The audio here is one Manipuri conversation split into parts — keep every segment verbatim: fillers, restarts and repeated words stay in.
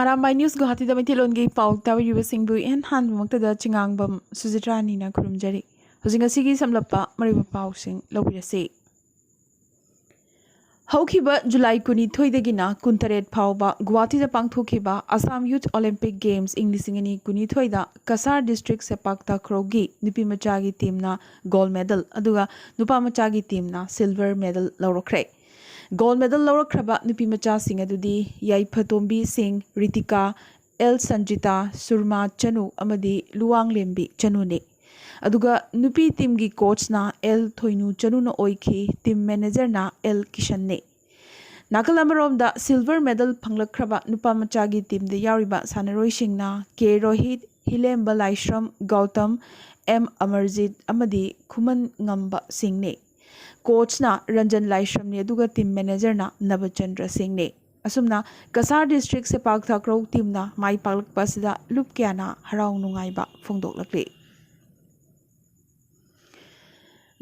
ꯑꯔꯥꯝꯕꯥꯏ ꯅ꯭ꯌꯨꯁ ꯒꯨꯋꯥꯍꯥꯇꯤꯗ ꯃꯩꯇꯩꯂꯣꯟꯒꯤ ꯄꯥꯎ ꯇꯥꯕꯤꯔꯤꯕꯁꯤꯡꯕꯨ ꯏꯍꯥꯟ ꯍꯥꯟꯕꯃꯛꯇꯗ ꯆꯤꯉꯥꯡꯕꯝ ꯁꯨꯖꯤꯇ꯭ꯔꯥꯅꯤꯅ ꯈꯨꯔꯨꯝꯖꯔꯤ꯫ ꯍꯧꯖꯤꯛ ꯉꯁꯤꯒꯤ ꯁꯝꯂꯞꯄ ꯃꯔꯨꯑꯣꯏꯕ ꯄꯥꯎꯁꯤꯡ ꯂꯧꯕꯤꯔꯁꯤ꯫ ꯍꯧꯈꯤꯕ ꯖꯨꯂꯥꯏ ꯀꯨꯟꯅꯤꯊꯣꯏꯗꯒꯤꯅ ꯀꯨꯟꯇꯔꯦꯠ ꯐꯥꯎꯕ ꯒꯨꯋꯥꯍꯥꯇꯤꯗ ꯄꯥꯡꯊꯣꯛꯈꯤꯕ ꯑꯁꯥꯝ ꯌꯨꯊ ꯑꯣꯂꯤꯝꯄꯤꯛ ꯒꯦꯝꯁ ꯏꯪ ꯂꯤꯁꯤꯡ ꯑꯅꯤ ꯀꯨꯟꯅꯤꯊꯣꯏꯗ ꯀꯁꯥꯔ ꯗꯤꯁꯇ꯭ꯔꯤꯛ ꯁꯦꯄꯥꯛ ꯇꯥꯀ꯭ꯔꯣꯒꯤ ꯅꯨꯄꯤ ꯃꯆꯥꯒꯤ ꯇꯤꯝꯅ ꯒꯣꯜꯗ ꯃꯦꯗꯜ, ꯑꯗꯨꯒ ꯅꯨꯄꯥ ꯃꯆꯥꯒꯤ ꯇꯤꯝꯅ ꯁꯤꯜꯚꯔ ꯃꯦꯗꯜ ꯂꯧꯔꯛꯈ꯭ꯔꯦ꯫ ꯒꯣꯜꯗ ꯃꯦꯗꯜ ꯂꯧꯔꯛꯈ꯭ꯔꯕ ꯅꯨꯄꯤ ꯃꯆꯥꯁꯤꯡ ꯑꯗꯨꯗꯤ ꯌꯥꯏꯐꯇꯣꯝꯕꯤ ꯁꯤꯡ, ꯔꯤꯇꯤꯀꯥ, ꯑꯦꯜ ꯁꯟꯖꯤꯇꯥ, ꯁꯨꯔꯃꯥ ꯆꯅꯨ ꯑꯃꯗꯤ ꯂꯨꯋꯥꯡꯂꯦꯝꯕꯤ ꯆꯅꯨꯅꯤ꯫ ꯑꯗꯨꯒ ꯅꯨꯄꯤ ꯇꯤꯝꯒꯤ ꯀꯣꯆꯅ ꯑꯦꯜ ꯊꯣꯏꯅꯨ ꯆꯅꯨꯅ ꯑꯣꯏꯈꯤ, ꯇꯤꯝ ꯃꯦꯅꯦꯖꯔꯅ ꯑꯦꯜ ꯀꯤꯁꯟꯅꯤ꯫ ꯅꯥꯀꯜ ꯑꯃꯔꯣꯝꯗ ꯁꯤꯜꯚꯔ ꯃꯦꯗꯜ ꯐꯪꯂꯛꯈ꯭ꯔꯕ ꯅꯨꯄꯥ ꯃꯆꯥꯒꯤ ꯇꯤꯝꯗ ꯌꯥꯎꯔꯤꯕ ꯁꯥꯟꯅꯔꯣꯏꯁꯤꯡꯅ ꯀꯦ ꯔꯣꯍꯤꯠ, ꯍꯤꯂꯦꯝꯕ ꯂꯥꯏꯁ꯭ꯔꯝ ꯒꯧꯇꯝ, ꯑꯦꯝ ꯑꯃꯔꯖꯤꯠ ꯑꯃꯗꯤ ꯈꯨꯃꯟ ꯉꯝꯕ ꯁꯤꯡꯅꯤ꯫ ꯀꯣꯆꯅ ꯔꯟꯖꯟ ꯂꯥꯏꯁ꯭ꯔꯝꯅꯤ, ꯑꯗꯨꯒ ꯇꯤꯝ ꯃꯦꯅꯦꯖꯔꯅ ꯅꯕꯆꯟꯗ꯭ꯔ ꯁꯤꯡꯅꯤ꯫ ꯑꯁꯨꯝꯅ ꯀꯁꯥꯔ ꯗꯤꯁꯇ꯭ꯔꯤꯛ ꯁꯦꯄꯥꯛ ꯇꯥꯀ꯭ꯔꯧ ꯇꯤꯝꯅ ꯃꯥꯏ ꯄꯥꯛꯂꯛꯄ ꯑꯁꯤꯗ ꯂꯨꯞ ꯀꯌꯥꯅ ꯍꯔꯥꯎ ꯅꯨꯡꯉꯥꯏꯕ ꯐꯣꯡꯗꯣꯛꯂꯛꯂꯤ꯫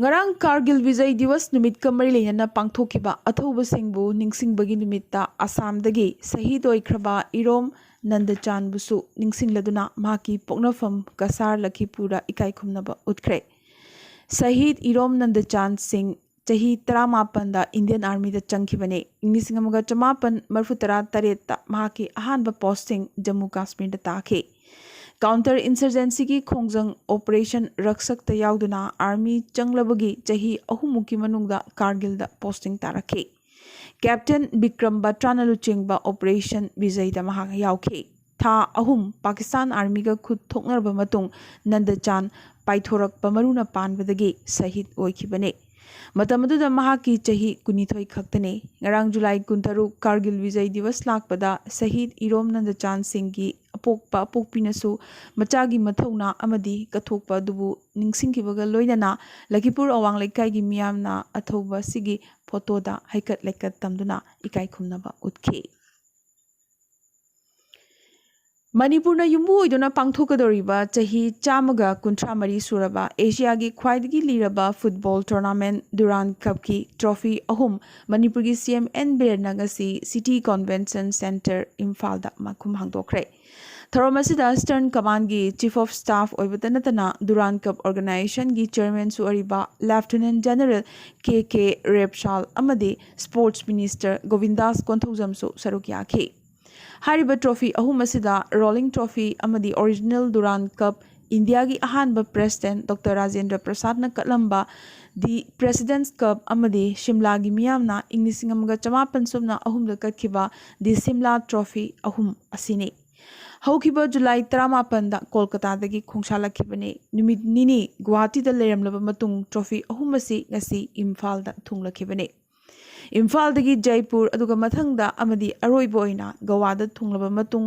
ꯉꯔꯥꯡ ꯀꯥꯔꯒꯤꯜ ꯕꯤꯖꯌ ꯗꯤꯋꯁ ꯅꯨꯃꯤꯠꯀ ꯃꯔꯤ ꯂꯩꯅꯅ ꯄꯥꯡꯊꯣꯛꯈꯤꯕ ꯑꯊꯧꯕꯁꯤꯡꯕꯨ ꯅꯤꯡꯁꯤꯡꯕꯒꯤ ꯅꯨꯃꯤꯠꯇ ꯑꯁꯥꯝꯗꯒꯤ ꯁꯍꯤꯗ ꯑꯣꯏꯈ꯭ꯔꯕ ꯏꯔꯣꯝ ꯅꯟꯗꯆꯥꯟꯕꯨꯁꯨ ꯅꯤꯡꯁꯤꯡꯂꯗꯨꯅ ꯃꯍꯥꯛꯀꯤ ꯄꯣꯛꯅꯐꯝ ꯀꯁꯥꯔ ꯂꯈꯤꯄꯨꯔꯗ ꯏꯀꯥꯏ ꯈꯨꯝꯅꯕ ꯎꯠꯈ꯭ꯔꯦ꯫ ꯁꯍꯤꯗ ꯏꯔꯣꯝ ꯅꯟꯗꯆꯥꯟ ꯁꯤꯡ ꯆꯍꯤ ꯇꯔꯥꯃꯥꯄꯟꯗ ꯏꯟꯗꯤꯌꯟ ꯑꯥꯔꯃꯤꯗ ꯆꯪꯈꯤꯕꯅꯤ꯫ ꯏꯪ ꯂꯤꯁꯤꯡ ꯑꯃꯒ ꯆꯃꯥꯄꯟ ꯃꯔꯤꯐꯨ ꯇꯔꯥ ꯇꯔꯦꯠꯇ ꯃꯍꯥꯛꯀꯤ ꯑꯍꯥꯟꯕ ꯄꯣꯁꯇꯤꯡ ꯖꯝꯃꯨ ꯀꯥꯁꯃꯤꯔꯗ ꯇꯥꯈꯤ꯫ ꯀꯥꯎꯟꯇꯔ ꯏꯟꯁꯔꯖꯦꯟꯁꯤꯒꯤ ꯈꯣꯡꯖꯪ ꯑꯣꯄꯔꯦꯁꯟ ꯔꯛꯁꯛꯇ ꯌꯥꯎꯗꯨꯅ ꯑꯥꯔꯃꯤ ꯆꯪꯂꯕꯒꯤ ꯆꯍꯤ ꯑꯍꯨꯝꯃꯨꯛꯀꯤ ꯃꯅꯨꯡꯗ ꯀꯥꯔꯒꯤꯜꯗ ꯄꯣꯁꯇꯤꯡ ꯇꯥꯔꯛꯈꯤ꯫ ꯀꯦꯞꯇꯦꯟ ꯕꯤꯀ꯭ꯔꯝ ꯕꯇ꯭ꯔꯥꯅ ꯂꯨꯆꯤꯡꯕ ꯑꯣꯄꯔꯦꯁꯟ ꯕꯤꯖꯩꯗ ꯃꯍꯥꯛ ꯌꯥꯎꯈꯤ꯫ ꯊꯥ ꯑꯍꯨꯝ ꯄꯥꯀꯤꯁꯇꯥꯟ ꯑꯥꯔꯃꯤꯒ ꯈꯨꯠ ꯊꯣꯛꯅꯔꯕ ꯃꯇꯨꯡ ꯅꯟꯗꯆꯥꯟ ꯄꯥꯏꯊꯣꯔꯛꯄ ꯃꯔꯨꯅ ꯄꯥꯟꯕꯗꯒꯤ ꯁꯍꯤꯗ ꯑꯣꯏꯈꯤꯕꯅꯤ꯫ ꯃꯇꯝ ꯑꯗꯨꯗ ꯃꯍꯥꯛꯀꯤ ꯆꯍꯤ ꯀꯨꯟꯅꯤꯊꯣꯏ ꯈꯛꯇꯅꯤ꯫ ꯉꯔꯥꯡ ꯖꯨꯂꯥꯏ ꯀꯨꯟꯇꯔꯨꯛ ꯀꯥꯔꯒꯤꯜ ꯕꯤꯖꯩ ꯗꯤꯋꯁ ꯂꯥꯛꯄꯗ ꯁꯍꯤꯗ ꯏꯔꯣꯝ ꯅꯟꯗꯆꯥꯟ ꯁꯤꯡꯒꯤ ꯑꯄꯣꯛꯄ ꯑꯄꯣꯛꯄꯤꯅꯁꯨ ꯃꯆꯥꯒꯤ ꯃꯊꯧꯅꯥ ꯑꯃꯗꯤ ꯀꯠꯊꯣꯛꯄ ꯑꯗꯨꯕꯨ ꯅꯤꯡꯁꯤꯡꯈꯤꯕꯒ ꯂꯣꯏꯅꯅ ꯂꯈꯤꯄꯨꯔ ꯑꯋꯥꯡ ꯂꯩꯀꯥꯏꯒꯤ ꯃꯤꯌꯥꯝꯅ ꯑꯊꯧꯕ ꯑꯁꯤꯒꯤ ꯐꯣꯇꯣꯗ ꯍꯩꯀꯠ ꯂꯩꯀꯠ ꯇꯝꯗꯨꯅ ꯏꯀꯥꯏ ꯈꯨꯝꯅꯕ ꯎꯠꯈꯤ꯫ ꯃꯅꯤꯄꯨꯔꯅ ꯌꯨꯝꯕꯨ ꯑꯣꯏꯗꯨꯅ ꯄꯥꯡꯊꯣꯛꯀꯗꯧꯔꯤꯕ ꯆꯍꯤ ꯆꯥꯝꯃꯒ ꯀꯨꯟꯊ꯭ꯔꯥ ꯃꯔꯤ ꯁꯨꯔꯕ ꯑꯦꯁꯤꯌꯥꯒꯤ ꯈ꯭ꯋꯥꯏꯗꯒꯤ ꯂꯤꯔꯕ ꯐꯨꯠꯕꯣꯜ ꯇꯣꯔꯅꯥꯃꯦꯟ ꯗꯨꯔꯥꯟ ꯀꯞꯀꯤ ꯇ꯭ꯔꯣꯐꯤ ꯑꯍꯨꯝ ꯃꯅꯤꯄꯨꯔꯒꯤ ꯁꯤ ꯑꯦꯝ ꯑꯦꯟ ꯕꯤꯔꯦꯟꯅ ꯉꯁꯤ ꯁꯤꯇꯤ ꯀꯣꯟꯚꯦꯟꯁꯟ ꯁꯦꯟꯇꯔ ꯏꯝꯐꯥꯜꯗ ꯃꯈꯨꯝ ꯍꯥꯡꯗꯣꯛꯈ꯭ꯔꯦ꯫ ꯊꯧꯔꯝ ꯑꯁꯤꯗ ꯏꯁꯇꯔꯟ ꯀꯃꯥꯟꯒꯤ ꯆꯤꯐ ꯑꯣꯐ ꯁ꯭ꯇꯥꯐ ꯑꯣꯏꯕꯇ ꯅꯠꯇꯅ ꯗꯨꯔꯥꯟ ꯀꯞ ꯑꯣꯔꯒꯅꯥꯏꯖꯦꯁꯟꯒꯤ ꯆꯤꯌꯔꯃꯦꯟꯁꯨ ꯑꯣꯏꯔꯤꯕ ꯂꯦꯐꯇꯤꯅꯦꯟ ꯖꯦꯅꯔꯦꯜ ꯀꯦ ꯀꯦ ꯔꯦꯞꯁꯥꯜ ꯑꯃꯗꯤ ꯁ꯭ꯄꯣꯔꯠꯁ ꯃꯤꯅꯤꯁꯇꯔ ꯒꯣꯕꯤꯟꯗꯥꯁ ꯀꯣꯟꯊꯧꯖꯝꯁꯨ ꯁꯔꯨꯛ ꯌꯥꯈꯤ꯫ ꯍꯥꯏꯔꯤꯕ ꯇ꯭ꯔꯣꯐꯤ ꯑꯍꯨꯝ ꯑꯁꯤꯗ ꯔꯣꯂꯤꯡ ꯇ꯭ꯔꯣꯐꯤ ꯑꯃꯗꯤ ꯑꯣꯔꯤꯖꯤꯅꯦꯜ ꯗꯨꯔꯥꯟ ꯀꯞ, ꯏꯟꯗꯤꯌꯥꯒꯤ ꯑꯍꯥꯟꯕ ꯄ꯭ꯔꯦꯁꯤꯗꯦꯟꯠ ꯗꯣꯛꯇꯔ ꯔꯥꯖꯦꯟꯗ꯭ꯔ ꯄ꯭ꯔꯁꯥꯗꯅ ꯀꯠꯂꯝꯕ ꯗꯤ ꯄ꯭ꯔꯦꯁꯤꯗꯦꯟꯠꯁ ꯀꯞ ꯑꯃꯗꯤ ꯁꯤꯝꯂꯥꯒꯤ ꯃꯤꯌꯥꯝꯅ ꯏꯪ ꯂꯤꯁꯤꯡ ꯑꯃꯒ ꯆꯃꯥꯄꯟ ꯁꯨꯞꯅ ꯑꯍꯨꯝꯗ ꯀꯠꯈꯤꯕ ꯗꯤ ꯁꯤꯝꯂꯥ ꯇ꯭ꯔꯣꯐꯤ ꯑꯍꯨꯝ ꯑꯁꯤꯅꯤ꯫ ꯍꯧꯈꯤꯕ ꯖꯨꯂꯥꯏ ꯇꯔꯥꯃꯥꯄꯟꯗ ꯀꯣꯜꯀꯇꯥꯗꯒꯤ ꯈꯣꯡꯁꯥꯜꯂꯛꯈꯤꯕꯅꯤ꯫ ꯅꯨꯃꯤꯠ ꯅꯤꯅꯤ ꯒꯨꯋꯥꯍꯥꯇꯤꯗ ꯂꯩꯔꯝꯂꯕ ꯃꯇꯨꯡ ꯇ꯭ꯔꯣꯐꯤ ꯑꯍꯨꯝ ꯑꯁꯤ ꯉꯁꯤ ꯏꯝꯐꯥꯜꯗ ꯊꯨꯡꯂꯈꯤꯕꯅꯤ꯫ ꯏꯝꯐꯥꯜꯗꯒꯤ ꯖꯩꯄꯨꯔ, ꯑꯗꯨꯒ ꯃꯊꯪꯗ ꯑꯃꯗꯤ ꯑꯔꯣꯏꯕ ꯑꯣꯏꯅ ꯒꯋꯥꯗ ꯊꯨꯡꯂꯕ ꯃꯇꯨꯡ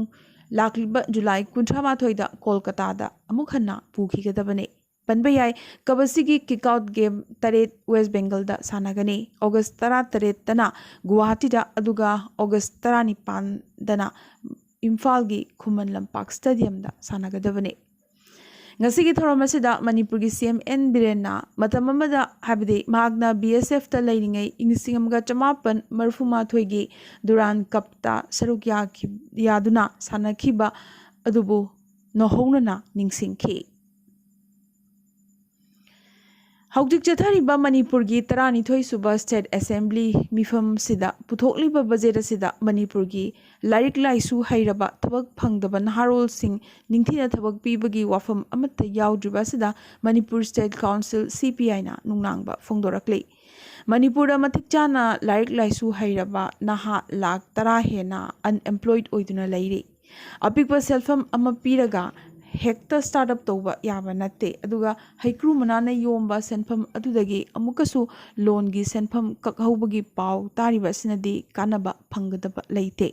ꯂꯥꯛꯂꯤꯕ ꯖꯨꯂꯥꯏ ꯀꯨꯟꯊ꯭ꯔꯥ ꯃꯥꯊꯣꯏꯗ ꯀꯣꯜꯀꯇꯥꯗ ꯑꯃꯨꯛ ꯍꯟꯅ ꯄꯨꯈꯤꯒꯗꯕꯅꯤ꯫ ꯄꯟꯕ ꯌꯥꯏ, ꯀꯕꯁꯤꯒꯤ ꯀꯤꯛ ꯑꯥꯎꯠ ꯒꯦꯝ ꯇꯔꯦꯠ ꯋꯦꯁ ꯕꯦꯡꯒꯜꯗ ꯁꯥꯟꯅꯒꯅꯤ꯫ ꯑꯣꯒꯁ ꯇꯔꯥ ꯇꯔꯦꯠꯇꯅ ꯒꯨꯋꯥꯍꯥꯇꯤꯗ, ꯑꯗꯨꯒ ꯑꯣꯒꯁ ꯇꯔꯥꯅꯤꯄꯥꯟꯗꯅ ꯏꯝꯐꯥꯜꯒꯤ ꯈꯨꯃꯟ ꯂꯝꯄꯥꯛ ꯁ꯭ꯇꯦꯗꯤꯌꯝꯗ ꯁꯥꯟꯅꯒꯗꯕꯅꯤ꯫ ꯉꯁꯤꯒꯤ ꯊꯧꯔꯝ ꯑꯁꯤꯗ ꯃꯅꯤꯄꯨꯔꯒꯤ ꯁꯤ ꯑꯦꯝ ꯑꯦꯟ ꯕꯤꯔꯦꯟꯅ ꯃꯇꯝ ꯑꯃꯗ, ꯍꯥꯏꯕꯗꯤ ꯃꯍꯥꯛꯅ ꯕꯤ ꯑꯦꯁ ꯑꯦꯐꯇ ꯂꯩꯔꯤꯉꯩ ꯏꯪ ꯂꯤꯁꯤꯡ ꯑꯃꯒ ꯆꯃꯥꯄꯟ ꯃꯔꯤꯐꯨ ꯃꯥꯊꯣꯏꯒꯤ ꯗꯨꯔꯥꯟ ꯀꯞꯇ ꯁꯔꯨꯛ ꯌꯥꯈꯤ-, ꯌꯥꯗꯨꯅ ꯁꯥꯟꯅꯈꯤꯕ ꯑꯗꯨꯕꯨ ꯅꯧꯍꯧꯅꯅ ꯅꯤꯡꯁꯤꯡꯈꯤ꯫ ꯍꯧꯖꯤꯛ ꯆꯠꯊꯔꯤꯕ ꯃꯅꯤꯄꯨꯔꯒꯤ ꯇꯔꯥꯅꯤꯊꯣꯏ ꯁꯨꯕ ꯁ꯭ꯇꯦꯠ ꯑꯦꯁꯦꯝꯕ꯭ꯂꯤ ꯃꯤꯐꯝꯁꯤꯗ ꯄꯨꯊꯣꯛꯂꯤꯕ ꯕꯖꯦꯠ ꯑꯁꯤꯗ ꯃꯅꯤꯄꯨꯔꯒꯤ ꯂꯥꯏꯔꯤꯛ ꯂꯥꯏꯁꯨ ꯍꯩꯔꯕ ꯊꯕꯛ ꯐꯪꯗꯕ ꯅꯍꯥꯔꯣꯜꯁꯤꯡ ꯅꯤꯡꯊꯤꯅ ꯊꯕꯛ ꯄꯤꯕꯒꯤ ꯋꯥꯐꯝ ꯑꯃꯠꯇ ꯌꯥꯎꯗ꯭ꯔꯤꯕ ꯑꯁꯤꯗ ꯃꯅꯤꯄꯨꯔ ꯁ꯭ꯇꯦꯠ ꯀꯥꯎꯟꯁꯤꯜ, ꯁꯤ ꯄꯤ ꯑꯥꯏꯅ ꯅꯨꯡꯅꯥꯡꯕ ꯐꯣꯡꯗꯣꯔꯛꯂꯤ꯫ ꯃꯅꯤꯄꯨꯔꯗ ꯃꯇꯤꯛ ꯆꯥꯅ ꯂꯥꯏꯔꯤꯛ ꯂꯥꯏꯁꯨ ꯍꯩꯔꯕ ꯅꯍꯥ ꯂꯥꯈ ꯇꯔꯥ ꯍꯦꯟꯅ ꯑꯟꯑꯦꯝꯄ꯭ꯂꯣꯏꯗ ꯑꯣꯏꯗꯨꯅ ꯂꯩꯔꯤ꯫ ꯑꯄꯤꯛꯄ ꯁꯦꯟꯐꯝ ꯑꯃ ꯄꯤꯔꯒ ꯍꯦꯛꯇ ꯁ꯭ꯇꯥꯔꯠ ꯑꯞ ꯇꯧꯕ ꯌꯥꯕ ꯅꯠꯇꯦ꯫ ꯑꯗꯨꯒ ꯍꯩꯀ꯭ꯔꯨ ꯃꯅꯥꯅ ꯌꯣꯝꯕ ꯁꯦꯟꯐꯝ ꯑꯗꯨꯗꯒꯤ ꯑꯃꯨꯛꯀꯁꯨ ꯂꯣꯟꯒꯤ ꯁꯦꯟꯐꯝ ꯀꯛꯍꯧꯕꯒꯤ ꯄꯥꯎ ꯇꯥꯔꯤꯕ ꯑꯁꯤꯅꯗꯤ ꯀꯥꯟꯅꯕ ꯐꯪꯒꯗꯕ ꯂꯩꯇꯦ꯫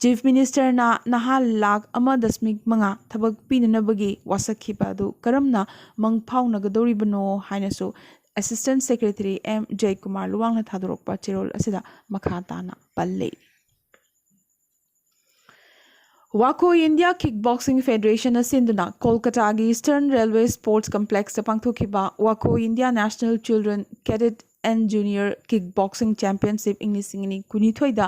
ꯆꯤꯐ ꯃꯤꯅꯤꯁꯇꯔꯅ ꯅꯍꯥ ꯂꯥꯈ ꯑꯃ ꯗꯁꯃꯤꯛ ꯃꯉꯥ ꯊꯕꯛ ꯄꯤꯅꯅꯕꯒꯤ ꯋꯥꯁꯛꯈꯤꯕ ꯑꯗꯨ ꯀꯔꯝꯅ ꯃꯪ ꯐꯥꯎꯅꯒꯗꯧꯔꯤꯕꯅꯣ ꯍꯥꯏꯅꯁꯨ ꯑꯦꯁꯤꯁꯇꯦꯟꯠ ꯁꯦꯀ꯭ꯔꯦꯇꯔꯤ ꯑꯦꯝ ꯖꯌꯀꯨꯃꯥꯔ ꯂꯨꯋꯥꯡꯅ ꯊꯥꯗꯣꯔꯛꯄ ꯆꯦꯔꯣꯜ ꯑꯁꯤꯗ ꯃꯈꯥ ꯇꯥꯅ ꯄꯜꯂꯤ꯫ Waco India Kickboxing Federation ꯅ ꯁꯤꯟꯗꯨꯅ ꯀꯣꯜꯀꯇꯥꯒꯤ Eastern Railway Sports Complex ꯇ ꯄꯥꯡꯊꯣꯛꯈꯤꯕ Waco India National Children Cadet and Junior Kickboxing Championship ꯏꯪ ꯂꯤꯁꯤꯡ ꯑꯅꯤ ꯀꯨꯟꯅꯤꯊꯣꯏꯗ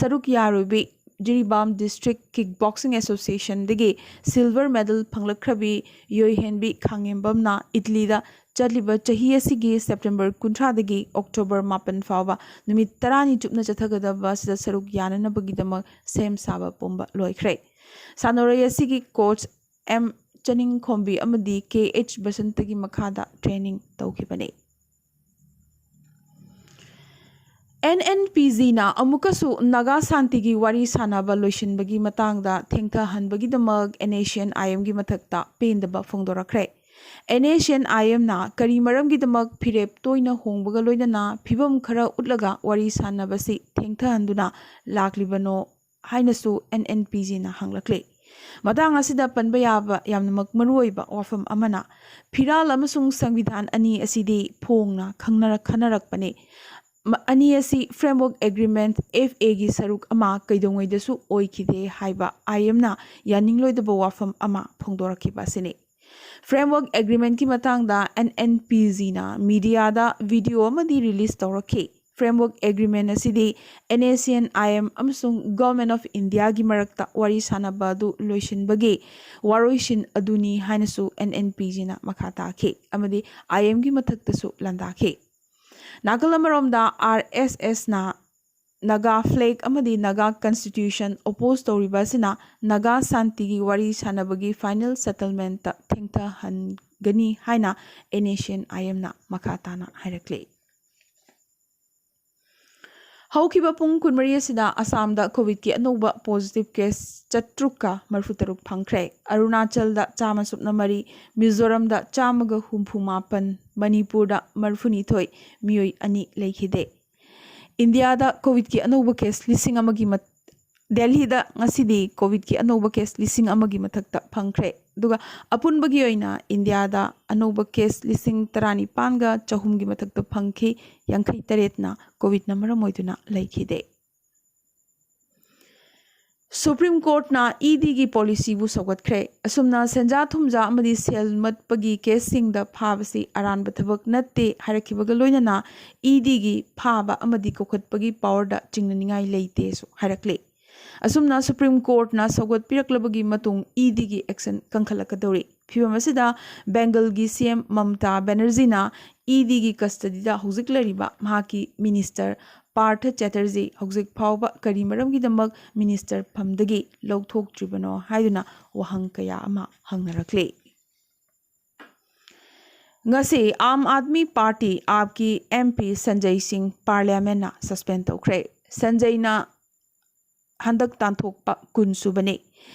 ꯁꯔꯨꯛ ꯌꯥꯔꯨꯕꯤ ꯖꯤꯔꯤꯕꯥꯝ District Kickboxing Association ꯗꯒꯤ silver medal ꯐꯪꯂꯛꯈ꯭ꯔꯕꯤ ꯌꯣꯏꯍꯦꯟꯕꯤ ꯈꯥꯡꯉꯦꯝꯕꯝꯅ ꯏꯠꯂꯤꯗ ꯆꯠꯂꯤꯕ ꯆꯍꯤ ꯑꯁꯤꯒꯤ September ꯀꯨꯟꯊ꯭ꯔꯥꯗꯒꯤ October ꯃꯥꯄꯟ ꯐꯥꯎꯕ ꯅꯨꯃꯤꯠ ꯇꯔꯥꯅꯤ ꯆꯨꯞꯅ ꯆꯠꯊꯒꯗꯕ ꯑꯁꯤꯗ ꯁꯔꯨꯛ ꯌꯥꯅꯅꯕꯒꯤꯗꯃꯛ ꯁꯦꯝ ꯁꯥꯕ ꯄꯨꯝꯕ ꯂꯣꯏꯈ꯭ꯔꯦ꯫ ꯁꯥꯟꯅꯔꯣꯏ ꯑꯁꯤꯒꯤ coach M ꯆꯅꯤꯡꯈꯣꯝꯕꯤ ꯑꯃꯗꯤ K H ꯕꯁꯟꯇꯒꯤ ꯃꯈꯥꯗ training ꯇꯧꯈꯤꯕꯅꯤ꯫ N N P G ꯅ ꯑꯃꯨꯛꯀꯁꯨ ꯅꯥꯒꯥ ꯁꯥꯟꯇꯤꯒꯤ ꯋꯥꯔꯤ ꯁꯥꯅꯕ ꯂꯣꯏꯁꯤꯟꯕꯒꯤ ꯃꯇꯥꯡꯗ ꯊꯦꯡꯊꯍꯟꯕꯒꯤꯗꯃꯛ N A C N I M ꯒꯤ ꯃꯊꯛꯇ ꯄꯦꯟꯗꯕ ꯐꯣꯡꯗꯣꯔꯛꯈ꯭ꯔꯦ꯫ N A C N I M ꯅ ꯀꯔꯤ ꯃꯔꯝꯒꯤꯗꯃꯛ ꯐꯤꯔꯦꯞ ꯇꯣꯏꯅ ꯍꯣꯡꯕꯒ ꯂꯣꯏꯅꯅ ꯐꯤꯚꯝ ꯈꯔ ꯎꯠꯂꯒ ꯋꯥꯔꯤ ꯁꯥꯅꯕꯁꯤ ꯊꯦꯡꯊꯍꯟꯗꯨꯅ ꯂꯥꯛꯂꯤꯕꯅꯣ ꯍꯥꯏꯅꯁꯨ N N P G ꯅ ꯍꯪꯂꯛꯂꯤ꯫ ꯃꯇꯥꯡ ꯑꯁꯤꯗ ꯄꯟꯕ ꯌꯥꯕ ꯌꯥꯝꯅꯃꯛ ꯃꯔꯨꯑꯣꯏꯕ ꯋꯥꯐꯝ ꯑꯃꯅ, ꯐꯤꯔꯥꯜ ꯑꯃꯁꯨꯡ ꯁꯪꯕꯤꯙꯥꯟ ꯑꯅꯤ ꯑꯁꯤꯗꯤ ꯐꯣꯡꯅ ꯈꯪꯅꯔꯛ-, ꯈꯟꯅꯔꯛꯄꯅꯤ꯫ ꯃ-, ꯑꯅꯤ ꯑꯁꯤ Framework Agreement, F A ꯒꯤ ꯁꯔꯨꯛ ꯑꯃ ꯀꯩꯗꯧꯉꯩꯗꯁꯨ ꯑꯣꯏꯈꯤꯗꯦ ꯍꯥꯏꯕ I M ꯅ ꯌꯥꯅꯤꯡꯂꯣꯏꯗꯕ ꯋꯥꯐꯝ ꯑꯃ ꯐꯣꯡꯗꯣꯔꯛꯈꯤꯕ ꯑꯁꯤꯅꯤ꯫ Framework Agreement ꯀꯤ ꯃꯇꯥꯡꯗ N N P G ꯅ media ꯗ video ꯑꯃꯗꯤ release ꯇꯧꯔꯛꯈꯤ꯫ Framework Agreement ꯑꯁꯤꯗꯤ N A C N I M ꯑꯃꯁꯨꯡ Government of India ꯒꯤ ꯃꯔꯛꯇ ꯋꯥꯔꯤ ꯁꯥꯅꯕ ꯑꯗꯨ ꯂꯣꯏꯁꯤꯟꯕꯒꯤ ꯋꯥꯔꯣꯏꯁꯤꯟ ꯑꯗꯨꯅꯤ ꯍꯥꯏꯅꯁꯨ N N P G ꯅ ꯃꯈꯥ ꯇꯥꯈꯤ ꯑꯃꯗꯤ I M ꯒꯤ ꯃꯊꯛꯇꯁꯨ ꯂꯥꯟꯗꯥꯈꯤ꯫ ꯅꯥꯀꯜ ꯑꯃꯔꯣꯝꯗ R S S ꯅ Naga flag ꯑꯃꯗꯤ Naga Constitution oppose ꯇꯧꯔꯤꯕ ꯑꯁꯤꯅ ꯅꯥꯒꯥ ꯁꯥꯟꯇꯤꯒꯤ ꯋꯥꯔꯤ ꯁꯥꯅꯕꯒꯤ final settlement ꯇ ꯊꯦꯡꯊꯍꯟꯒꯅꯤ ꯍꯥꯏꯅ N A C N I M ꯅ ꯃꯈꯥ ꯇꯥꯅ ꯍꯥꯏꯔꯛꯂꯤ꯫ ꯍꯧꯈꯤꯕ ꯄꯨꯡ ꯀꯨꯟꯃꯔꯤ ꯑꯁꯤꯗ ꯑꯁꯥꯝꯗ COVID ꯀꯤ ꯑꯅꯧꯕ positive case ꯆꯥꯇ꯭ꯔꯨꯛꯀ ꯃꯔꯤꯐꯨ ꯇꯔꯨꯛ ꯐꯪꯈ꯭ꯔꯦ꯫ ꯑꯔꯨꯅꯥꯆꯜꯗ ꯆꯥꯝꯃ ꯁꯨꯞꯅ ꯃꯔꯤ, ꯃꯤꯖꯣꯔꯥꯝꯗ ꯆꯥꯝꯃꯒ ꯍꯨꯝꯐꯨ ꯃꯥꯄꯟ, ꯃꯅꯤꯄꯨꯔꯗ ꯃꯔꯤꯐꯨꯅꯤꯊꯣꯏ, ꯃꯤꯑꯣꯏ ꯑꯅꯤ ꯂꯩꯈꯤꯗꯦ꯫ ꯏꯟꯗꯤꯌꯥꯗ COVID ꯀꯤ ꯑꯅꯧꯕ case ꯂꯤꯁꯤꯡ ꯑꯃꯒꯤ ꯃ-, ꯗꯦꯜꯍꯤꯗ ꯉꯁꯤꯗꯤ COVID ꯀꯤ ꯑꯅꯧꯕ case ꯂꯤꯁꯤꯡ ꯑꯃꯒꯤ ꯃꯊꯛꯇ ꯐꯪꯈ꯭ꯔꯦ꯫ ꯑꯗꯨꯒ ꯑꯄꯨꯟꯕꯒꯤ ꯑꯣꯏꯅ ꯏꯟꯗꯤꯌꯥꯗ ꯑꯅꯧꯕ case ꯂꯤꯁꯤꯡ ꯇꯔꯥꯅꯤꯄꯥꯟꯒ ꯆꯍꯨꯝꯒꯤ ꯃꯊꯛꯇ ꯐꯪꯈꯤ, ꯌꯥꯡꯈꯩ ꯇꯔꯦꯠꯅ COVID ꯅ ꯃꯔꯝ ꯑꯣꯏꯗꯨꯅ ꯂꯩꯈꯤꯗꯦ꯫ Supreme ꯀꯣꯔꯠꯅ E ꯗꯤꯒꯤ ꯄꯣꯂꯤꯁꯤꯕꯨ ꯁꯧꯒꯠꯈ꯭ꯔꯦ꯫ ꯑꯁꯨꯝꯅ ꯁꯦꯟꯖꯥ ꯊꯨꯝꯖꯥ ꯑꯃꯗꯤ ꯁꯦꯜ ꯃꯠꯄꯒꯤ ꯀꯦꯁꯁꯤꯡꯗ ꯐꯥꯕꯁꯤ ꯑꯔꯥꯟꯕ ꯊꯕꯛ ꯅꯠꯇꯦ ꯍꯥꯏꯔꯛꯈꯤꯕꯒ ꯂꯣꯏꯅꯅ ꯏ ꯗꯤꯒꯤ ꯐꯥꯕ ꯑꯃꯗꯤ ꯀꯧꯈꯠꯄꯒꯤ ꯄꯥꯋꯔꯗ ꯆꯤꯡꯅꯅꯤꯡꯉꯥꯏ ꯂꯩꯇꯦꯁꯨ ꯍꯥꯏꯔꯛꯂꯤ꯫ ꯑꯁꯨꯝꯅ ꯁꯨꯄ꯭ꯔꯤꯝ ꯀꯣꯔꯠꯅ ꯁꯧꯒꯠꯄꯤꯔꯛꯂꯕꯒꯤ ꯃꯇꯨꯡ ꯏ ꯗꯤꯒꯤ ꯑꯦꯛꯁꯟ ꯀꯟꯈꯠꯂꯛꯀꯗꯧꯔꯤ꯫ ꯐꯤꯕꯝ ꯑꯁꯤꯗ ꯕꯦꯡꯒꯜꯒꯤ ꯁꯤ ꯑꯦꯝ ꯃꯝꯇꯥ ꯕꯦꯅꯔꯖꯤꯅ ꯏ ꯗꯤꯒꯤ ꯀꯁꯇꯗꯤꯗ ꯍꯧꯖꯤꯛ ꯂꯩꯔꯤꯕ ꯃꯍꯥꯛꯀꯤ ꯃꯤꯅꯤꯁꯇꯔ ꯄꯥꯔꯊ ꯆꯦꯇꯔꯖꯤ ꯍꯧꯖꯤꯛ ꯐꯥꯎꯕ ꯀꯔꯤ ꯃꯔꯝꯒꯤꯗꯃꯛ ꯃꯤꯅꯤꯁꯇꯔ ꯐꯝꯗꯒꯤ ꯂꯧꯊꯣꯛꯇ꯭ꯔꯤꯕꯅꯣ ꯍꯥꯏꯗꯨꯅ ꯋꯥꯍꯪ ꯀꯌꯥ ꯑꯃ ꯍꯪꯅꯔꯛꯂꯤ꯫ ꯉꯁꯤ Aam Aadmi party ꯑꯥꯞꯀꯤ M P ꯁꯟꯖꯩ ꯁꯤꯡ ꯄꯥꯔꯂꯤꯌꯥꯃꯦꯟꯅ ꯁꯁꯄꯦꯟ ꯇꯧꯈ꯭ꯔꯦ꯫ ꯁꯟꯖꯩꯅ ꯍꯟꯗꯛ ꯇꯥꯟꯊꯣꯛꯄ ꯀꯨꯟ ꯁꯨꯕꯅꯤ꯫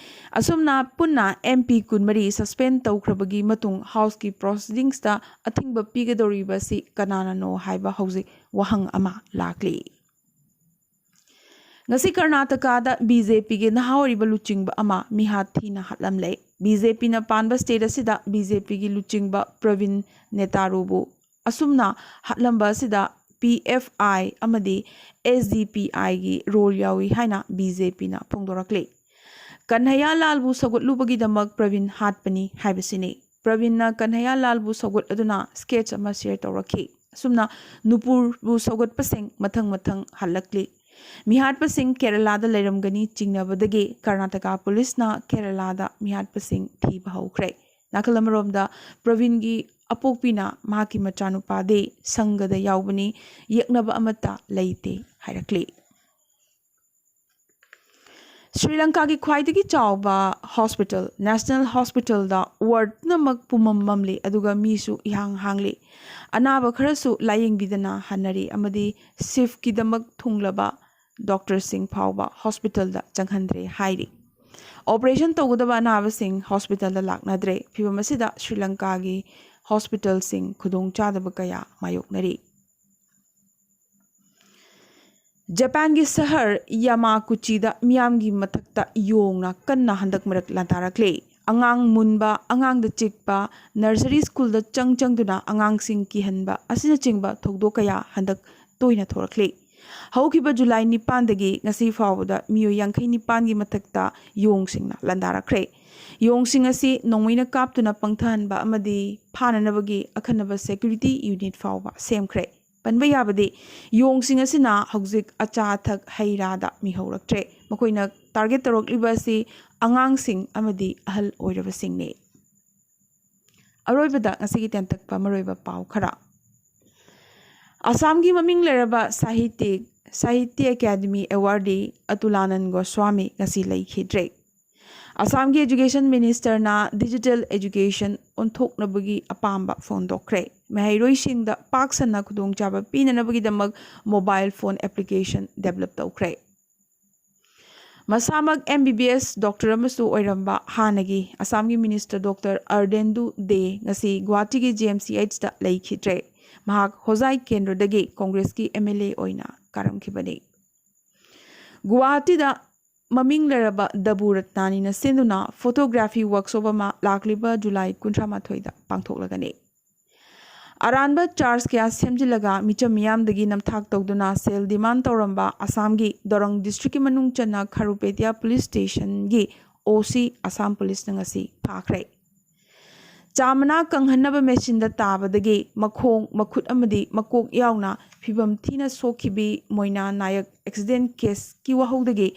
ꯑꯁꯨꯝꯅ ꯄꯨꯟꯅ ꯑꯦꯝ ꯄꯤ ꯀꯨꯟꯃꯔꯤ ꯁꯁꯄꯦꯟ ꯇꯧꯈ꯭ꯔꯕꯒꯤ ꯃꯇꯨꯡ ꯍꯥꯎꯁꯀꯤ ꯄ꯭ꯔꯣꯁꯤꯗꯤꯡꯁꯇ ꯑꯊꯤꯡꯕ ꯄꯤꯒꯗꯧꯔꯤꯕꯁꯤ ꯀꯅꯥꯅꯅꯣ ꯍꯥꯏꯕ ꯍꯧꯖꯤꯛ ꯋꯥꯍꯪ ꯑꯃ ꯂꯥꯛꯂꯤ꯫ ꯉꯁꯤ ꯀꯔꯅꯥꯇꯀꯥꯗ ꯕꯤ ꯖꯦ ꯄꯤꯒꯤ ꯅꯍꯥ ꯑꯣꯏꯔꯤꯕ ꯂꯨꯆꯤꯡꯕ ꯑꯃ ꯃꯤꯍꯥꯠ ꯊꯤꯅ ꯍꯥꯠꯂꯝꯂꯦ꯫ ꯕꯤ ꯖꯦ ꯄꯤꯅ ꯄꯥꯟꯕ ꯁ꯭ꯇꯦꯠ ꯑꯁꯤꯗ ꯕꯤ ꯖꯦ ꯄꯤꯒꯤ ꯂꯨꯆꯤꯡꯕ ꯄ꯭ꯔꯕꯤꯟ ꯅꯦꯇꯥꯔꯨꯕꯨ ꯑꯁꯨꯝꯅ ꯍꯥꯠꯂꯝꯕ ꯑꯁꯤꯗ ꯄꯤ ꯑꯦꯐ ꯑꯥꯏ ꯑꯃꯗꯤ ꯑꯦꯁ ꯗꯤ ꯄꯤ ꯑꯥꯏꯒꯤ ꯔꯣꯜ ꯌꯥꯎꯏ ꯍꯥꯏꯅ ꯕꯤ ꯖꯦ ꯄꯤꯅ ꯐꯣꯡꯗꯣꯔꯛꯂꯤ꯫ ꯀꯟꯍꯩꯌꯥ ꯂꯥꯜꯕꯨ ꯁꯧꯒꯠꯂꯨꯕꯒꯤꯗꯃꯛ ꯄ꯭ꯔꯕꯤꯟ ꯍꯥꯠꯄꯅꯤ ꯍꯥꯏꯕꯁꯤꯅꯤ꯫ ꯄ꯭ꯔꯕꯤꯟꯅ ꯀꯟꯍꯩꯌꯥ ꯂꯥꯜꯕꯨ ꯁꯧꯒꯠꯂꯗꯨꯅ ꯁ꯭ꯀꯦꯠꯆ ꯑꯃ ꯁꯤꯌꯔ ꯇꯧꯔꯛꯈꯤ꯫ ꯑꯁꯨꯝꯅ ꯅꯨꯄꯨꯔꯕꯨ ꯁꯧꯒꯠꯄꯁꯤꯡ ꯃꯊꯪ ꯃꯊꯪ ꯍꯜꯂꯛꯂꯤ꯫ ꯃꯤꯍꯥꯠꯄꯁꯤꯡ ꯀꯦꯔꯂꯥꯗ ꯂꯩꯔꯝꯒꯅꯤ ꯆꯤꯡꯅꯕꯗꯒꯤ ꯀꯔꯅꯥꯇꯀꯥ ꯄꯨꯂꯤꯁꯅ ꯀꯦꯔꯂꯥꯗ ꯃꯤꯍꯥꯠꯄꯁꯤꯡ ꯊꯤꯕ ꯍꯧꯈ꯭ꯔꯦ꯫ ꯅꯥꯀꯜ ꯑꯃꯔꯣꯝꯗ ꯄ꯭ꯔꯕꯤꯟꯒꯤ ꯑꯄꯣꯛꯄꯤꯅ ꯃꯍꯥꯛꯀꯤ ꯃꯆꯥꯅꯨꯄꯥꯗꯤ ꯁꯪꯒꯗ ꯌꯥꯎꯕꯅꯤ, ꯌꯦꯛꯅꯕ ꯑꯃꯠꯇ ꯂꯩꯇꯦ ꯍꯥꯏꯔꯛꯂꯤ꯫ ꯁ꯭ꯔꯤ ꯂꯪꯀꯥꯒꯤ ꯈ꯭ꯋꯥꯏꯗꯒꯤ ꯆꯥꯎꯕ ꯍꯣꯁꯄꯤꯇꯥꯜ ꯅꯦꯁꯅꯦꯜ ꯍꯣꯁꯄꯤꯇꯥꯜꯗ ꯋꯥꯔꯗ ꯄꯨꯝꯅꯃꯛ ꯄꯨꯝꯃꯝ ꯃꯝꯂꯤ, ꯑꯗꯨꯒ ꯃꯤꯁꯨ ꯏꯍꯥꯡ ꯍꯥꯡꯂꯤ꯫ ꯑꯅꯥꯕ ꯈꯔꯁꯨ ꯂꯥꯌꯦꯡꯕꯤꯗꯅ ꯍꯟꯅꯔꯤ ꯑꯃꯗꯤ ꯁꯤꯐꯀꯤꯗꯃꯛ ꯊꯨꯡꯂꯕ ꯗꯣꯛꯇꯔꯁꯤꯡ ꯐꯥꯎꯕ ꯍꯣꯁꯄꯤꯇꯥꯜꯗ ꯆꯪꯍꯟꯗ꯭ꯔꯦ ꯍꯥꯏꯔꯤ꯫ ꯑꯣꯄꯔꯦꯁꯟ ꯇꯧꯒꯗꯕ ꯑꯅꯥꯕꯁꯤꯡ ꯍꯣꯁꯄꯤꯇꯥꯜꯗ ꯂꯥꯛꯅꯗ꯭ꯔꯦ꯫ ꯐꯤꯕꯝ ꯑꯁꯤꯗ ꯁ꯭ꯔꯤ ꯂꯪꯀꯥꯒꯤ ꯍꯣꯁꯄꯤꯇꯥꯜꯁꯤꯡ ꯈꯨꯗꯣꯡꯆꯥꯗꯕ ꯀꯌꯥ ꯃꯥꯌꯣꯛꯅꯔꯤ꯫ ꯖꯄꯥꯟꯒꯤ ꯁꯍꯔ ꯌꯥꯃꯥꯀꯨꯆꯤꯗ ꯃꯤꯌꯥꯝꯒꯤ ꯃꯊꯛꯇ ꯌꯣꯡꯅ ꯀꯟꯅ ꯍꯟꯗꯛ ꯃꯔꯛ ꯂꯥꯟꯗꯥꯔꯛꯂꯦ꯫ ꯑꯉꯥꯡ ꯃꯨꯟꯕ, ꯑꯉꯥꯡꯗ ꯆꯤꯛꯄ, ꯅꯔꯁꯔꯤ ꯁ꯭ꯀꯨꯜꯗ ꯆꯪ ꯆꯪꯗꯨꯅ ꯑꯉꯥꯡꯁꯤꯡ ꯀꯤꯍꯟꯕ ꯑꯁꯤꯅꯆꯤꯡꯕ ꯊꯧꯗꯣꯛ ꯀꯌꯥ ꯍꯟꯗꯛ ꯇꯣꯏꯅ ꯊꯣꯔꯛꯂꯤ꯫ ꯍꯧꯈꯤꯕ ꯖꯨꯂꯥꯏ ꯅꯤꯄꯥꯟꯗꯒꯤ ꯉꯁꯤ ꯐꯥꯎꯕꯗ ꯃꯤꯑꯣꯏ ꯌꯥꯡꯈꯩ ꯅꯤꯄꯥꯟꯒꯤ ꯃꯊꯛꯇ ꯌꯣꯡꯁꯤꯡꯅ ꯂꯥꯟꯗꯥꯔꯛꯈ꯭ꯔꯦ꯫ ꯌꯣꯡꯁꯤꯡ ꯑꯁꯤ ꯅꯣꯡꯃꯩꯅ ꯀꯥꯞꯇꯨꯅ ꯄꯪꯊꯍꯟꯕ ꯑꯃꯗꯤ ꯐꯥꯅꯅꯕꯒꯤ ꯑꯈꯟꯅꯕ security unit ꯐꯥꯎꯕ ꯁꯦꯝꯈ꯭ꯔꯦ꯫ ꯄꯟꯕ ꯌꯥꯕꯗꯤ, ꯌꯣꯡꯁꯤꯡ ꯑꯁꯤꯅ ꯍꯧꯖꯤꯛ ꯑꯆꯥ ꯑꯊꯛ ꯍꯩ ꯔꯥꯗ ꯃꯤꯍꯧꯔꯛꯇ꯭ꯔꯦ꯫ ꯃꯈꯣꯏꯅ target ꯇꯧꯔꯛꯂꯤꯕ ꯑꯁꯤ ꯑꯉꯥꯡꯁꯤꯡ ꯑꯃꯗꯤ ꯑꯍꯜ ꯑꯣꯏꯔꯕꯁꯤꯡꯅꯤ꯫ ꯑꯔꯣꯏꯕꯗ ꯉꯁꯤꯒꯤ ꯇꯦꯟꯇꯛꯄ ꯃꯔꯨꯑꯣꯏꯕ ꯄꯥꯎ ꯈꯔ꯫ ꯑꯁꯥꯝꯒꯤ ꯃꯃꯤꯡ ꯂꯩꯔꯕ ꯁꯥꯍꯤꯇꯤꯛ, ꯁꯥꯍꯤꯇ꯭ꯌ ꯑꯦꯀꯥꯗꯃꯤ awardee ꯑꯇꯨꯂꯥꯅꯟ ꯒꯣꯁ꯭ꯋꯥꯃꯤ ꯉꯁꯤ ꯂꯩꯈꯤꯗ꯭ꯔꯦ꯫ ꯑꯁꯥꯝꯒꯤ education ministerꯅ digital education ꯑꯣꯟꯊꯣꯛꯅꯕꯒꯤ ꯑꯄꯥꯝꯕ ꯐꯣꯡꯗꯣꯛꯈ꯭ꯔꯦ꯫ ꯃꯍꯩꯔꯣꯏꯁꯤꯡꯗ ꯄꯥꯛ ꯁꯟꯅ ꯈꯨꯗꯣꯡꯆꯥꯕ ꯄꯤꯅꯅꯕꯒꯤꯗꯃꯛ mobile phone application develop ꯇꯧꯈ꯭ꯔꯦ꯫ ꯃꯁꯥꯃꯛ M B B S doctor ꯑꯃꯁꯨ ꯑꯣꯏꯔꯝꯕ ꯍꯥꯟꯅꯒꯤ ꯑꯁꯥꯝꯒꯤ minister doctor ꯑꯔꯗꯦꯟꯗꯨ ꯗꯦ ꯉꯁꯤ ꯒꯨꯋꯥꯍꯥꯇꯤꯒꯤ G M C Hꯗ ꯂꯩꯈꯤꯗ꯭ꯔꯦ꯫ ꯃꯍꯥꯛ ꯍꯣꯖꯥꯏ ꯀꯦꯟꯗ꯭ꯔꯗꯒꯤ ꯀꯣꯡꯒ꯭ꯔꯦꯁꯀꯤ M L A ꯑꯣꯏꯅ ꯀꯥꯔꯝꯈꯤꯕꯅꯤ꯫ ꯒꯨꯋꯥꯍꯥꯇꯤꯗ ꯃꯃꯤꯡ ꯂꯩꯔꯕ ꯗꯕꯨ ꯔꯠꯅꯥꯅꯤꯅ ꯁꯤꯟꯗꯨꯅ photography workshop ꯑꯃ ꯂꯥꯛꯂꯤꯕ ꯖꯨꯂꯥꯏ ꯀꯨꯟꯊ꯭ꯔꯥ ꯃꯥꯊꯣꯏꯗ ꯄꯥꯡꯊꯣꯛꯂꯒꯅꯤ꯫ ꯑꯔꯥꯟꯕ charge ꯀꯌꯥ ꯁꯦꯝꯖꯤꯜꯂꯒ ꯃꯤꯆꯝ ꯃꯤꯌꯥꯝꯗꯒꯤ ꯅꯝꯊꯥꯛ ꯇꯧꯗꯨꯅ ꯁꯦꯜ demand ꯇꯧꯔꯝꯕ ꯑꯁꯥꯝꯒꯤ ꯗꯣꯔꯪ districtꯀꯤ ꯃꯅꯨꯡ ꯆꯟꯅ ꯈꯥꯔꯨꯄꯦꯇꯤꯌꯥ police stationꯒꯤ O C ꯑꯁꯥꯝ policeꯅ ꯉꯁꯤ ꯐꯥꯈ꯭ꯔꯦ꯫ ꯆꯥ ꯃꯅꯥ ꯀꯪꯍꯟꯅꯕ machineꯗ ꯇꯥꯕꯗꯒꯤ ꯃꯈꯣꯡ, ꯃꯈꯨꯠ ꯑꯃꯗꯤ ꯃꯀꯣꯛ ꯌꯥꯎꯅ ꯐꯤꯕꯝ ꯊꯤꯅ ꯁꯣꯛꯈꯤꯕꯤ ꯃꯣꯏꯅꯥ ꯅꯥꯌꯛ accident caseꯀꯤ ꯋꯥꯍꯧꯗꯒꯤ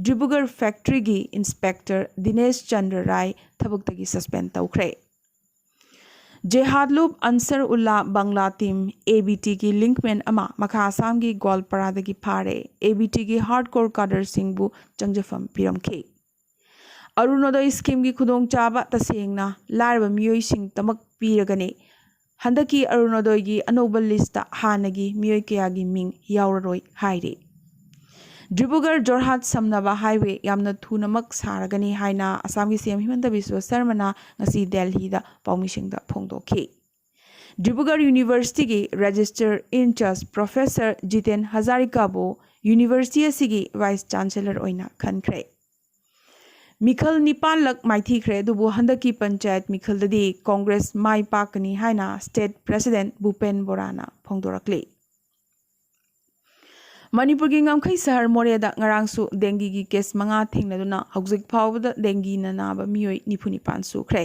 ꯗꯤꯕ꯭ꯔꯨꯒꯔ factoryꯒꯤ inspector ꯗꯤꯅꯦꯁ ꯆꯟꯗ꯭ꯔ ꯔꯥꯏ ꯊꯕꯛꯇꯒꯤ suspend ꯇꯧꯈ꯭ꯔꯦ꯫ ꯖꯦꯍꯥꯗ ꯂꯨꯞ Ansar Ulla Bangla team A B Tꯒꯤ linkman ꯑꯃ ꯃꯈꯥ ꯑꯁꯥꯝꯒꯤ ꯒꯣꯜꯄꯥꯔꯥꯗꯒꯤ ꯐꯥꯔꯦ꯫ A B Tꯒꯤ hardcore cadreꯁꯤꯡꯕꯨ ꯆꯪꯖꯐꯝ ꯄꯤꯔꯝꯈꯤ꯫ ꯑꯔꯨꯅꯣꯗꯣꯏ schemeꯒꯤ ꯈꯨꯗꯣꯡꯆꯥꯕ ꯇꯁꯦꯡꯅ ꯂꯥꯏꯔꯕ ꯃꯤꯑꯣꯏꯁꯤꯡꯇꯃꯛ ꯄꯤꯔꯒꯅꯤ꯫ ꯍꯟꯗꯛꯀꯤ ꯑꯔꯨꯅꯣꯗꯣꯏꯒꯤ ꯑꯅꯧꯕ listꯇ ꯍꯥꯟꯅꯒꯤ ꯃꯤꯑꯣꯏ ꯀꯌꯥꯒꯤ ꯃꯤꯡ ꯌꯥꯎꯔꯔꯣꯏ ꯍꯥꯏꯔꯤ꯫ ꯗꯤꯕ꯭ꯔꯨꯒꯔ ꯖꯣꯔꯍꯥꯠ ꯁꯝꯅꯕ highway ꯌꯥꯝꯅ ꯊꯨꯅꯃꯛ ꯁꯥꯔꯒꯅꯤ ꯍꯥꯏꯅ ꯑꯁꯥꯝꯒꯤ C M ꯍꯤꯃꯟꯇ ꯕꯤꯁ꯭ꯋ ꯁꯔꯃꯅ ꯉꯁꯤ ꯗꯦꯜꯍꯤꯗ ꯄꯥꯎꯃꯤꯁꯤꯡꯗ ꯐꯣꯡꯗꯣꯛꯈꯤ꯫ Dibrugarh Universityꯒꯤ registrar in charge professor Jiten ꯍꯖꯥꯔꯤꯀꯥꯕꯨ university ꯑꯁꯤꯒꯤ vice chancellor ꯑꯣꯏꯅ ꯈꯟꯈ꯭ꯔꯦ꯫ ꯃꯤꯈꯜ ꯅꯤꯄꯥꯟꯂꯛ ꯃꯥꯏꯊꯤꯈ꯭ꯔꯦ, ꯑꯗꯨꯕꯨ ꯍꯟꯗꯛꯀꯤ ꯄꯟꯆꯥꯌꯠ ꯃꯤꯈꯜꯗꯗꯤ ꯀꯣꯡꯒ꯭ꯔꯦꯁ ꯃꯥꯏ ꯄꯥꯛꯀꯅꯤ ꯍꯥꯏꯅ state president ꯚꯨꯄꯦꯟ ꯕꯣꯔꯥꯅ ꯐꯣꯡꯗꯣꯔꯛꯂꯤ꯫ ꯃꯅꯤꯄꯨꯔꯒꯤ ꯉꯝꯈꯩ ꯁꯍꯔ ꯃꯣꯔꯦꯗ ꯉꯔꯥꯡꯁꯨ ꯗꯦꯡꯒꯤꯒꯤ ꯀꯦꯁ ꯃꯉꯥ ꯊꯦꯡꯅꯗꯨꯅ ꯍꯧꯖꯤꯛ ꯐꯥꯎꯕꯗ ꯗꯦꯡꯒꯤꯅ ꯅꯥꯕ ꯃꯤꯑꯣꯏ ꯅꯤꯐꯨ ꯅꯤꯄꯥꯟ ꯁꯨꯈ꯭ꯔꯦ꯫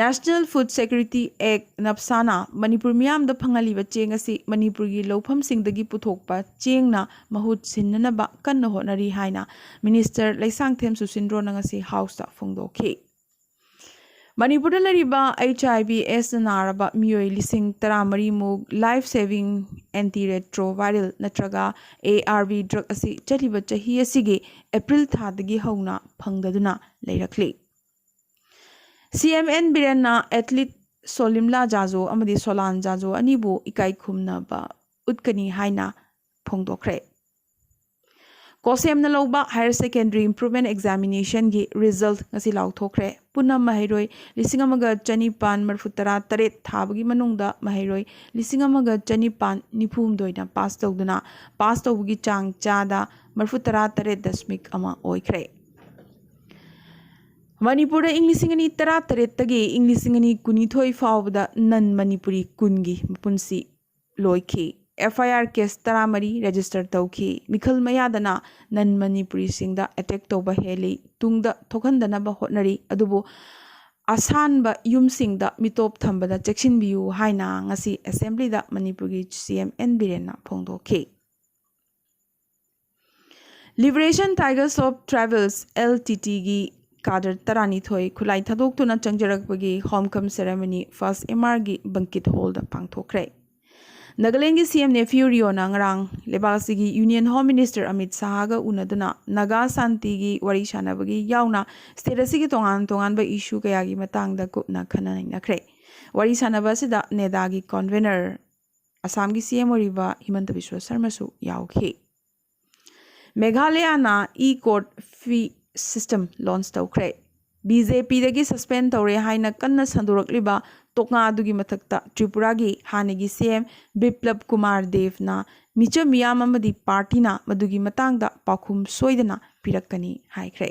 National Food Security Act, ꯅꯞꯁꯥꯅ Manipur ꯃꯤꯌꯥꯝꯗ ꯐꯪꯍꯜꯂꯤꯕ ꯆꯦꯡ ꯑꯁꯤ ꯃꯅꯤꯄꯨꯔꯒꯤ ꯂꯧꯐꯝꯁꯤꯡꯗꯒꯤ ꯄꯨꯊꯣꯛꯄ ꯆꯦꯡꯅ ꯃꯍꯨꯠ ꯁꯤꯟꯅꯅꯕ ꯀꯟꯅ ꯍꯣꯠꯅꯔꯤ ꯍꯥꯏꯅ ꯃꯤꯅꯤꯁꯇꯔ ꯂꯩꯁꯥꯡꯊꯦꯝ ꯁꯨꯁꯤꯟꯗ꯭ꯔꯣꯅ ꯉꯁꯤ ꯍꯥꯎꯁꯇ ꯐꯣꯡꯗꯣꯛꯈꯤ꯫ ꯃꯅꯤꯄꯨꯔꯗ ꯂꯩꯔꯤꯕ H I V S ꯅꯥꯔꯕ ꯃꯤꯑꯣꯏ ꯂꯤꯁꯤꯡ ꯇꯔꯥꯃꯔꯤꯃꯨꯛ Life Saving Antiretroviral ꯅꯠꯇ꯭ꯔꯒ A R V drug ꯑꯁꯤ ꯆꯠꯂꯤꯕ ꯆꯍꯤ ꯑꯁꯤꯒꯤ ꯑꯦꯄ꯭ꯔꯤꯜ ꯊꯥꯗꯒꯤ ꯍꯧꯅ ꯐꯪꯗꯗꯨꯅ ꯂꯩꯔꯛꯂꯤ꯫ C M N ꯕꯤꯔꯦꯟꯅ athlete ꯁꯣꯂꯤꯝꯂꯥ ꯖꯥꯖꯣ ꯑꯃꯗꯤ ꯁꯣꯂꯥꯟ ꯖꯥꯖꯣ ꯑꯅꯤꯕꯨ ꯏꯀꯥꯏ ꯈꯨꯝꯅꯕ ꯎꯠꯀꯅꯤ ꯍꯥꯏꯅ ꯐꯣꯡꯗꯣꯛꯈ꯭ꯔꯦ꯫ ꯀꯣꯁꯦꯝꯅ ꯂꯧꯕ Higher Secondary Improvement Examinationꯒꯤ result ꯉꯁꯤ ꯂꯥꯎꯊꯣꯛꯈ꯭ꯔꯦ꯫ ꯄꯨꯟꯅ ꯃꯍꯩꯔꯣꯏ ꯂꯤꯁꯤꯡ ꯑꯃꯒ ꯆꯅꯤꯄꯥꯟ ꯃꯔꯤꯐꯨ ꯇꯔꯥ ꯇꯔꯦꯠ ꯊꯥꯕꯒꯤ ꯃꯅꯨꯡꯗ ꯃꯍꯩꯔꯣꯏ ꯂꯤꯁꯤꯡ ꯑꯃꯒ ꯆꯅꯤꯄꯥꯟ ꯅꯤꯐꯨ ꯍꯨꯝꯗꯣꯏꯅ ꯄꯥꯁ ꯇꯧꯗꯨꯅ, ꯄꯥꯁ ꯇꯧꯕꯒꯤ ꯆꯥꯡ ꯆꯥꯗ ꯃꯔꯤꯐꯨ ꯇꯔꯥ ꯇꯔꯦꯠ ꯗꯁꯃꯤꯛ ꯑꯃ ꯑꯣꯏꯈ꯭ꯔꯦ꯫ ꯃꯅꯤꯄꯨꯔꯗ ꯏꯪ ꯂꯤꯁꯤꯡ ꯑꯅꯤ ꯇꯔꯥ ꯇꯔꯦꯠꯇꯒꯤ ꯏꯪ ꯂꯤꯁꯤꯡ ꯑꯅꯤ ꯀꯨꯟꯅꯤꯊꯣꯏ ꯐꯥꯎꯕꯗ non Manipuri ꯀꯨꯟꯒꯤ ꯃꯄꯨꯟꯁꯤ ꯂꯣꯏꯈꯤ꯫ F I R case ꯇꯔꯥꯃꯔꯤ register ꯇꯧꯈꯤ꯫ ꯃꯤꯈꯜ ꯃꯌꯥꯗꯅ non Manipuriꯁꯤꯡꯗ attack ꯇꯧꯕ ꯍꯦꯜꯂꯤ꯫ ꯇꯨꯡꯗ ꯊꯣꯛꯍꯟꯗꯅꯕ ꯍꯣꯠꯅꯔꯤ꯫ ꯑꯗꯨꯕꯨ ꯑꯁꯥꯟꯕ ꯌꯨꯝꯁꯤꯡꯗ ꯃꯤꯇꯣꯞ ꯊꯝꯕꯗ ꯆꯦꯛꯁꯤꯟꯕꯤꯌꯨ ꯍꯥꯏꯅ ꯉꯁꯤ assemblyꯗ ꯃꯅꯤꯄꯨꯔꯒꯤ C M N ꯕꯤꯔꯦꯟꯅ ꯐꯣꯡꯗꯣꯛꯈꯤ꯫ Liberation Tigers of Tribals, L T Tꯒꯤ cadre ꯇꯔꯥꯅꯤꯊꯣꯏ ꯈꯨꯠꯂꯥꯏ ꯊꯥꯗꯣꯛꯇꯨꯅ ꯆꯪꯖꯔꯛꯄꯒꯤ homecoming ceremony first M Rꯒꯤ banquet hallꯗ ꯄꯥꯡꯊꯣꯛꯈ꯭ꯔꯦ꯫ ꯅꯥꯒꯥꯂꯦꯟꯒꯤ C M ꯅꯦꯐꯤꯌꯨ ꯔꯤꯑꯣꯅ ꯉꯔꯥꯡ ꯂꯩꯕꯥꯛ ꯑꯁꯤꯒꯤ Union Home Minister Amit ꯁꯥꯍꯒ ꯎꯅꯗꯨꯅ Naga ꯁꯥꯟꯇꯤꯒꯤ ꯋꯥꯔꯤ ꯁꯥꯟꯅꯕꯒꯤ ꯌꯥꯎꯅ state ꯑꯁꯤꯒꯤ ꯇꯣꯉꯥꯟ ꯇꯣꯉꯥꯟꯕ issue ꯀꯌꯥꯒꯤ ꯃꯇꯥꯡꯗ ꯀꯨꯞꯅ ꯈꯟꯅ ꯅꯩꯅꯈ꯭ꯔꯦ꯫ ꯋꯥꯔꯤ ꯁꯥꯟꯅꯕ ꯑꯁꯤꯗ NEDAꯒꯤ convener ꯑꯁꯥꯝꯒꯤ C M ꯑꯣꯏꯔꯤꯕ ꯍꯤꯃꯟꯇ ꯕꯤꯁ꯭ꯋ ꯁꯔꯃꯁꯨ ꯌꯥꯎꯈꯤ꯫ ꯃꯦꯘꯥꯂꯌꯅ e-court fee system launch ꯇꯧꯈ꯭ꯔꯦ꯫ BJPꯗꯒꯤ suspend ꯇꯧꯔꯦ ꯍꯥꯏꯅ ꯀꯟꯅ ꯁꯟꯗꯣꯔꯛꯂꯤꯕ ꯇꯣꯛꯉꯥ ꯑꯗꯨꯒꯤ ꯃꯊꯛꯇ ꯇ꯭ꯔꯤꯄꯨꯔꯥꯒꯤ ꯍꯥꯟꯅꯒꯤ C M ꯕꯤꯄ꯭ꯂꯕ ꯀꯨꯃꯥꯔ ꯗꯦꯕꯅ ꯃꯤꯆꯝ ꯃꯤꯌꯥꯝ ꯑꯃꯗꯤ partyꯅ ꯃꯗꯨꯒꯤ ꯃꯇꯥꯡꯗ ꯄꯥꯎꯈꯨꯝ ꯁꯣꯏꯗꯅ ꯄꯤꯔꯛꯀꯅꯤ ꯍꯥꯏꯈ꯭ꯔꯦ꯫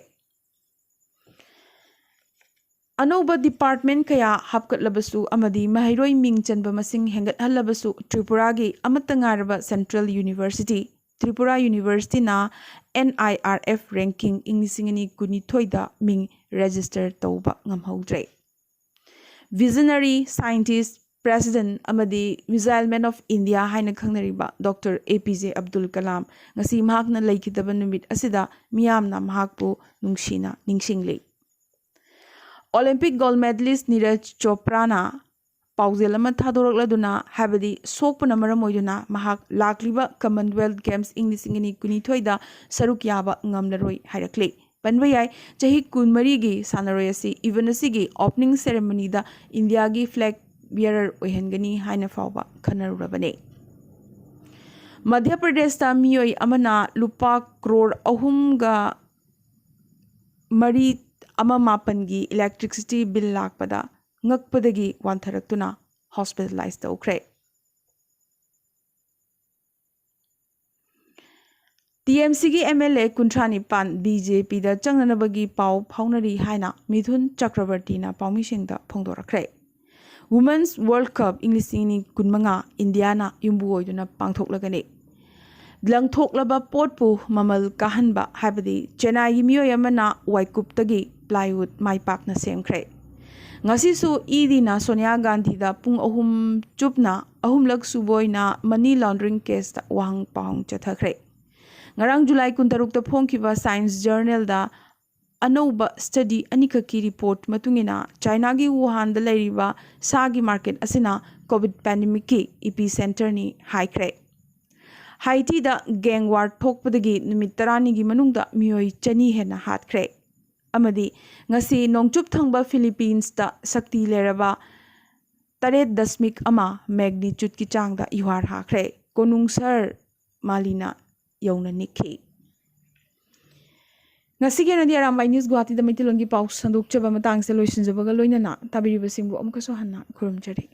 ꯑꯅꯧꯕ department ꯀꯌꯥ ꯍꯥꯞꯀꯠꯂꯕꯁꯨ ꯑꯃꯗꯤ ꯃꯍꯩꯔꯣꯏ ꯃꯤꯡ ꯆꯟꯕ ꯃꯁꯤꯡ ꯍꯦꯟꯒꯠꯍꯜꯂꯕꯁꯨ ꯇ꯭ꯔꯤꯄꯨꯔꯥꯒꯤ ꯑꯃꯠꯇ ꯉꯥꯏꯔꯕ Central University Tripura ꯌꯨꯅꯤꯚꯔꯁꯤꯇꯤꯅ N I R F ranking ꯏꯪ ꯂꯤꯁꯤꯡ ꯑꯅꯤ ꯀꯨꯟꯅꯤꯊꯣꯏꯗ ꯃꯤꯡ register ꯇꯧꯕ ꯉꯝꯍꯧꯗ꯭ꯔꯦ꯫ Visionary scientist, president ꯑꯃꯗꯤ Missile Man of India ꯍꯥꯏꯅ ꯈꯪꯅꯔꯤꯕ Doctor A P J Abdul Kalam ꯉꯁꯤ ꯃꯍꯥꯛꯅ ꯂꯩꯈꯤꯗꯕ ꯅꯨꯃꯤꯠ ꯑꯁꯤꯗ ꯃꯤꯌꯥꯝꯅ ꯃꯍꯥꯛꯄꯨ ꯅꯨꯡꯁꯤꯅ ꯅꯤꯡꯁꯤꯡꯂꯤ꯫ Olympic gold medalist Neeraj Chopraꯅ ꯄꯥꯎꯖꯦꯜ ꯑꯃ ꯊꯥꯗꯣꯔꯛꯂꯗꯨꯅ, ꯍꯥꯏꯕꯗꯤ ꯁꯣꯛꯄꯅ ꯃꯔꯝ ꯑꯣꯏꯗꯨꯅ ꯃꯍꯥꯛ ꯂꯥꯛꯂꯤꯕ Commonwealth Games ꯏꯪ ꯂꯤꯁꯤꯡ ꯑꯅꯤ ꯀꯨꯟꯅꯤꯊꯣꯏꯗ ꯁꯔꯨꯛ ꯌꯥꯕ ꯉꯝꯂꯔꯣꯏ ꯍꯥꯏꯔꯛꯂꯤ꯫ ꯄꯟꯕ ꯌꯥꯏ, ꯆꯍꯤ ꯀꯨꯟꯃꯔꯤꯒꯤ ꯁꯥꯟꯅꯔꯣꯏ ꯑꯁꯤ event ꯑꯁꯤꯒꯤ opening ceremonyꯗ ꯏꯟꯗꯤꯌꯥꯒꯤ flag bearer ꯑꯣꯏꯍꯟꯒꯅꯤ ꯍꯥꯏꯅ ꯐꯥꯎꯕ ꯈꯟꯅꯔꯨꯔꯕꯅꯤ꯫ ꯃꯙ꯭ꯌ ꯄ꯭ꯔꯗꯦꯁꯇ ꯃꯤꯑꯣꯏ ꯑꯃꯅ ꯂꯨꯄꯥ ꯀ꯭ꯔꯣꯔ ꯑꯍꯨꯝꯒ ꯃꯔꯤ ꯑꯃ ꯃꯥꯄꯟꯒꯤ electricity bill ꯂꯥꯛꯄꯗ ꯉꯛꯄꯗꯒꯤ ꯋꯥꯟꯊꯔꯛꯇꯨꯅ hospitalize ꯇꯧꯈ꯭ꯔꯦ꯫ T M Cꯒꯤ M L A ꯀꯨꯟꯊ꯭ꯔꯥ ꯅꯤꯄꯥꯟ B J Pꯗ ꯆꯪꯅꯅꯕꯒꯤ ꯄꯥꯎ ꯐꯥꯎꯅꯔꯤ ꯍꯥꯏꯅ ꯃꯤꯊꯨꯟ ꯆꯀ꯭ꯔꯕꯔꯇꯤꯅ ꯄꯥꯎꯃꯤꯁꯤꯡꯗ ꯐꯣꯡꯗꯣꯔꯛꯈ꯭ꯔꯦ꯫ Women's World Cup ꯏꯪ ꯂꯤꯁꯤꯡ ꯑꯅꯤ ꯀꯨꯟꯃꯉꯥ ꯏꯟꯗꯤꯌꯥꯅ ꯌꯨꯝꯕꯨ ꯑꯣꯏꯗꯨꯅ ꯄꯥꯡꯊꯣꯛꯂꯒꯅꯤ꯫ ꯂꯪꯊꯣꯛꯂꯕ ꯄꯣꯠꯄꯨ ꯃꯃꯜ ꯀꯥꯍꯟꯕ, ꯍꯥꯏꯕꯗꯤ ꯆꯦꯟꯅꯥꯏꯒꯤ ꯃꯤꯑꯣꯏ ꯑꯃꯅ ꯋꯥꯏꯀꯨꯞꯇꯒꯤ plywood ꯃꯥꯏ ꯄꯥꯛꯅ ꯁꯦꯝꯈ꯭ꯔꯦ꯫ ꯉꯁꯤꯁꯨ EDꯅ ꯁꯣꯅꯤꯌꯥ ꯒꯥꯟꯙꯤꯗ ꯄꯨꯡ ꯑꯍꯨꯝ ꯆꯨꯞꯅ ꯑꯍꯨꯝꯂꯛ ꯁꯨꯕ ꯑꯣꯏꯅ money laundering caseꯇ ꯋꯥꯍꯪ ꯄꯥꯎꯍꯪ ꯆꯠꯊꯈ꯭ꯔꯦ꯫ ꯉꯔꯥꯡ ꯖꯨꯂꯥꯏ ꯀꯨꯟꯇꯔꯨꯛꯇ ꯐꯣꯡꯈꯤꯕ Science Journalꯗ ꯑꯅꯧꯕ study ꯑꯅꯤꯈꯛꯀꯤ report ꯃꯇꯨꯡ ꯏꯟꯅ, ꯆꯥꯏꯅꯥꯒꯤ ꯋꯨꯍꯥꯟꯗ ꯂꯩꯔꯤꯕ ꯁꯥꯒꯤ market ꯑꯁꯤꯅ COVID pandemicꯀꯤ epicenterꯅꯤ ꯍꯥꯏꯈ꯭ꯔꯦ꯫ ꯍꯥꯏꯇꯤꯗ gang war ꯊꯣꯛꯄꯗꯒꯤ ꯅꯨꯃꯤꯠ ꯇꯔꯥꯅꯤꯒꯤ ꯃꯅꯨꯡꯗ ꯃꯤꯑꯣꯏ ꯆꯅꯤ ꯍꯦꯟꯅ ꯍꯥꯠꯈ꯭ꯔꯦ꯫ ꯑꯃꯗꯤ ꯉꯁꯤ ꯅꯣꯡꯆꯨꯞ ꯊꯪꯕ Philippinesꯇ ꯁꯛꯇꯤ ꯂꯩꯔꯕ ꯇꯔꯦꯠ ꯗꯁꯃꯤꯛ ꯑꯃ magnitudeꯀꯤ ꯆꯥꯡꯗ ꯌꯨꯍꯥꯔ ꯍꯥꯈ꯭ꯔꯦ꯫ ꯀꯣꯅꯨꯡ ꯁꯍꯔ ꯃꯥꯂꯤꯅ ꯌꯧꯅ ꯅꯤꯛꯈꯤ꯫ ꯉꯁꯤꯒꯤ ꯑꯣꯏꯅꯗꯤ ꯑꯔꯥꯝꯕꯥꯏ News ꯒꯨꯋꯥꯍꯥꯇꯤꯗ ꯃꯩꯇꯩꯂꯣꯟꯒꯤ ꯄꯥꯎ ꯁꯟꯗꯣꯛꯆꯕ ꯃꯇꯥꯡꯁꯦ ꯂꯣꯏꯁꯤꯟꯖꯕꯒ ꯂꯣꯏꯅꯅ ꯇꯥꯕꯤꯔꯤꯕꯁꯤꯡꯕꯨ ꯑꯃꯨꯛꯀꯁꯨ ꯍꯟꯅ ꯈꯨꯔꯨꯝꯖꯔꯤ꯫